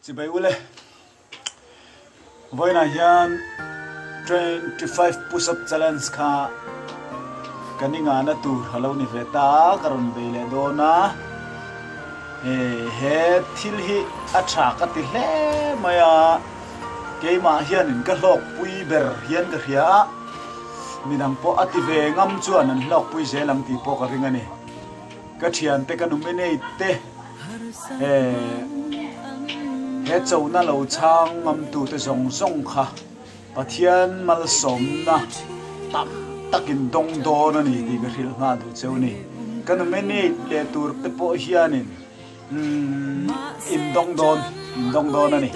Chibai ule, vawiinah hian 25 push up challenge kha ka ni ngahna tur a lo ni ve ta a, ka rawn bei leh dawn a. He thil hi a tha ka ti hle mai a, keimah hianin ka hlawkpui ber hian ka hria a, midang pawh a ti ve ngam chuan an hlawkpui zel ang tih pawh ka ring a ni. Ka thiante ka nominate te he chona lo chhang ngamtute zawng zawng kha Pathian malsawmna tam takin dawng dawn a ni tih ka hrilh nghal duh cheu a ni. Ka nominate leh tur te pawh hianin Umm, in dawng dawn, in dawng dawn a ni.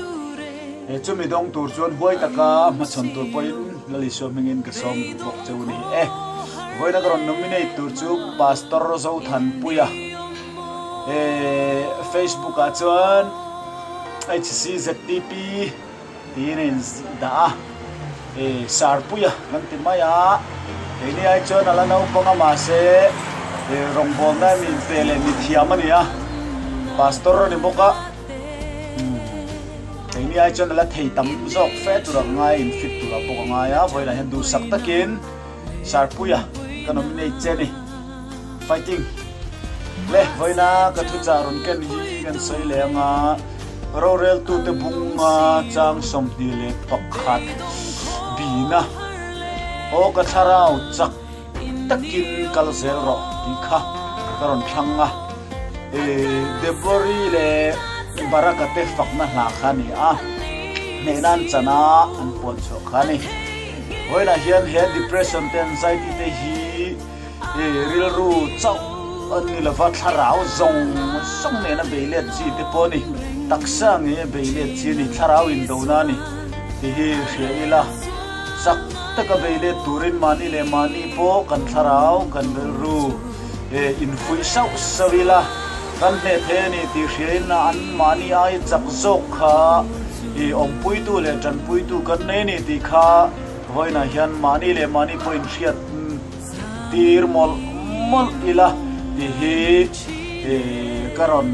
He chumi dawng tur chuan huai taka hmachhawn tur pawhin Lal Isua hmingin ka sawm duh bawk cheu a ni e. Vawiina ka rawn nominate tur chu Pastor Zothanpuia. He Facebook ah chuan HCZTP. Tiin a in dah a, e Sarpuia kan ti mai a, keini ai chuan a la naupang a mahse e rawngbawlna mi inpe leh mi thiam a ni a, pastor a ni bawk a, umm keini ai chuan a la thei tam zawk fe tur a ngai in fit tur ah pawh a ngai a, vawilah hian duhsak takin Sarpuia ka nominate che a ni. Fighting! Le, vawiina ka thuchah rawn ken hi kan sawi leh anga roreltute bunga chang 21 bina aw ka thlarau chak takin kal zel rawh tih kha ka rawn thlang a. E, Debori leh Baraka te fakna hla kha a ni a, hnehna an chan a, an puan chhuah kha a ni. Vawiinah hian he depression te anxiety te hi I rilru chauh a ni lova, thlarau zawng zawng nena bei let chi te pawh a ni, taksa ngei a bei let chi a ni, thlarau indona a ni tih hi hria ila, chak taka bei let turin mahni leh mahni pawh kan thlarau, kan rilru infuih sauh sauh ila, kan hneh thei a ni tih hriain an mahni ai chak zawk kha i awmpuitu leh tanpuitu kan nei a ni tih kha vawiinah hian mahni leh mahni pawh inhriat Tir mawlh mawlh ila tih hi ka rawn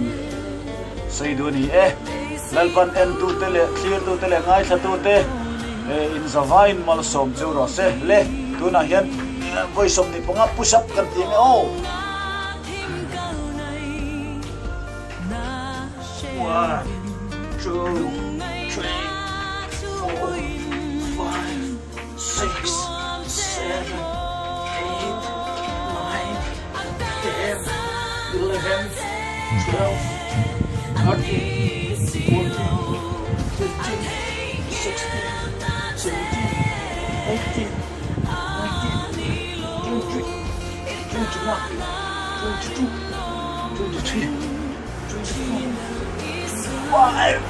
sawi duh a ni e. Lalpan entute leh thlirtute leh ngaithlatute inzavain malsawm chu rawh se. Le, tunah hian vawi 25 push up kan ti ang e aw. One, two, three, four, five. Six, seven, eight, nine, ten, 11, 12, 13, 14, 15, 16, 17, 18, 19, 20, 21, 22, 23, 24, 25.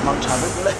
Mang tha vek le.